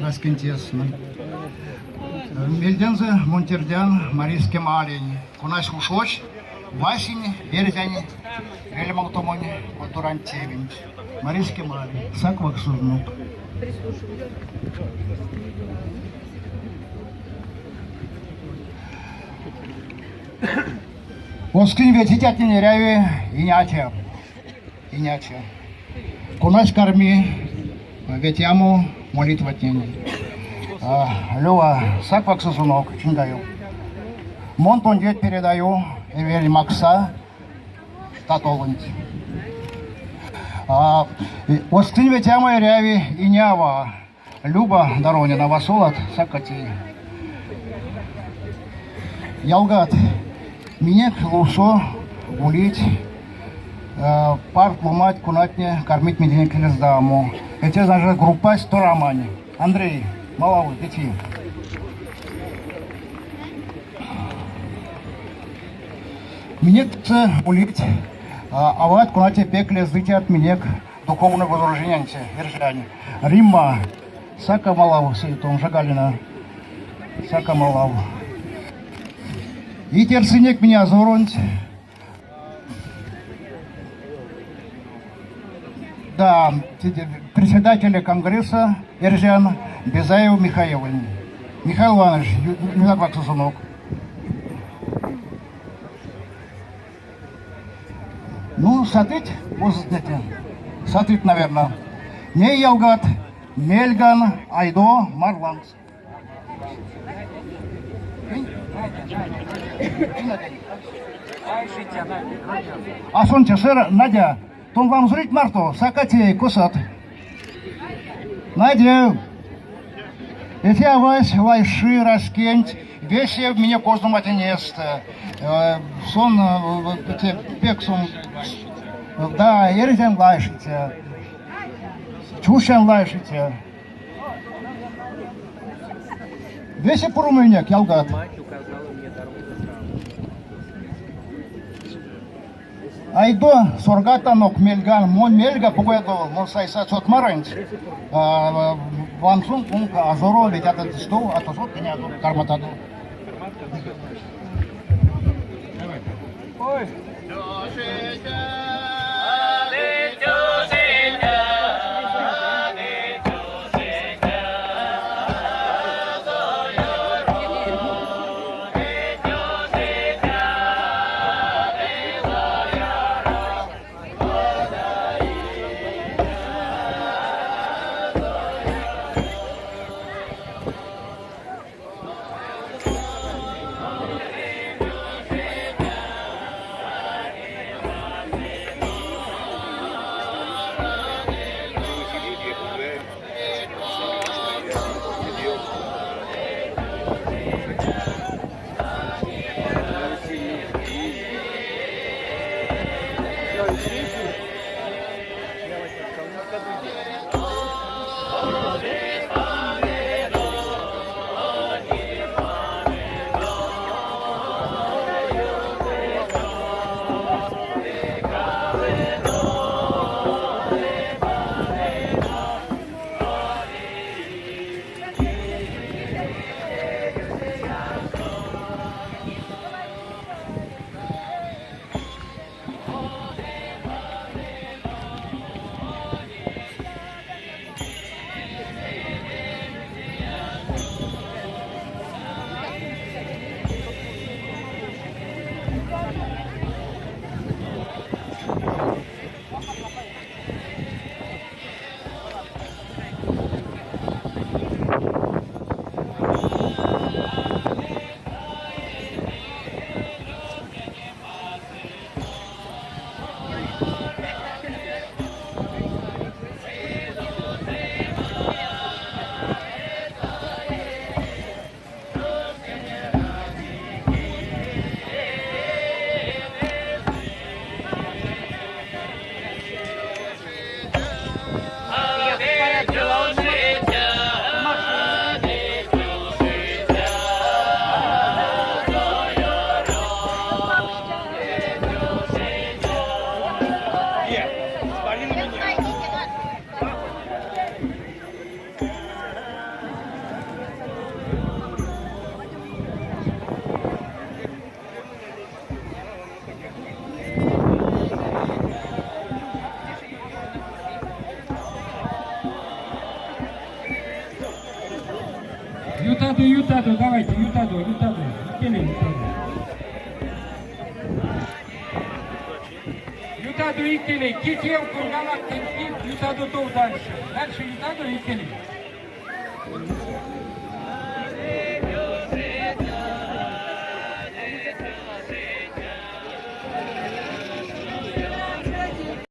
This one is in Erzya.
раськентесна. Мельдензэ мон тердян Маризь Кемалень, конась ушодсь васень эрзянь вельмавтомонь культурань тевенть. Маризь Кемаль, сак ваксозонок. Оскинь ветицятнень эряви Инятя. Инятя. Конась карми ветямо молитватнень. Лёва, сак ваксозонок, чиндаю. Мон тондеть передаю Эвель Макса штатолонть. Оскинь ветямо эряви Инява. Люба Доронина, васолат, сакати. Ялгат, минек лувсо улить парт ломать, конатне кармить миненек лездамо. Это даже группась Торамань. Андрей, малав дети. Минек улить ават, конатне пек лездыть от минек духовное вооружение эрзянь. Римма, сака малав, том Жагалина, сака малав. И терсынек меня зоронть. Да, председателя Конгресса Эрзян Безаев Михаил. Михаил Иванович, Юнак Ваксасунок. Ну, сатыть, озтнете. Сатыть, наверное. Ней ялгат, мельган, айдо, марланс. А сон сэр, Надя, тон вам зрить марто, сакати, косат. Надя, эти авась лайши раскенть, весе в меня поздно матинест. Сон пек сон, да, эрзян лайшите, чушан лайшите. Весе пурумынек, ялгат. Айдо соргатанок мельган, мон мельга пугадо, мон сайса цотмаранть, вансун кунка азоро ветятан стол, а тосот кинядо карматадо. Ой. Давайте ютадо, давайте, ютадо, ютадо. Икеле ютадо. Ютадо икеле, кить ютадо тов дальше. Дальше ютадо икеле.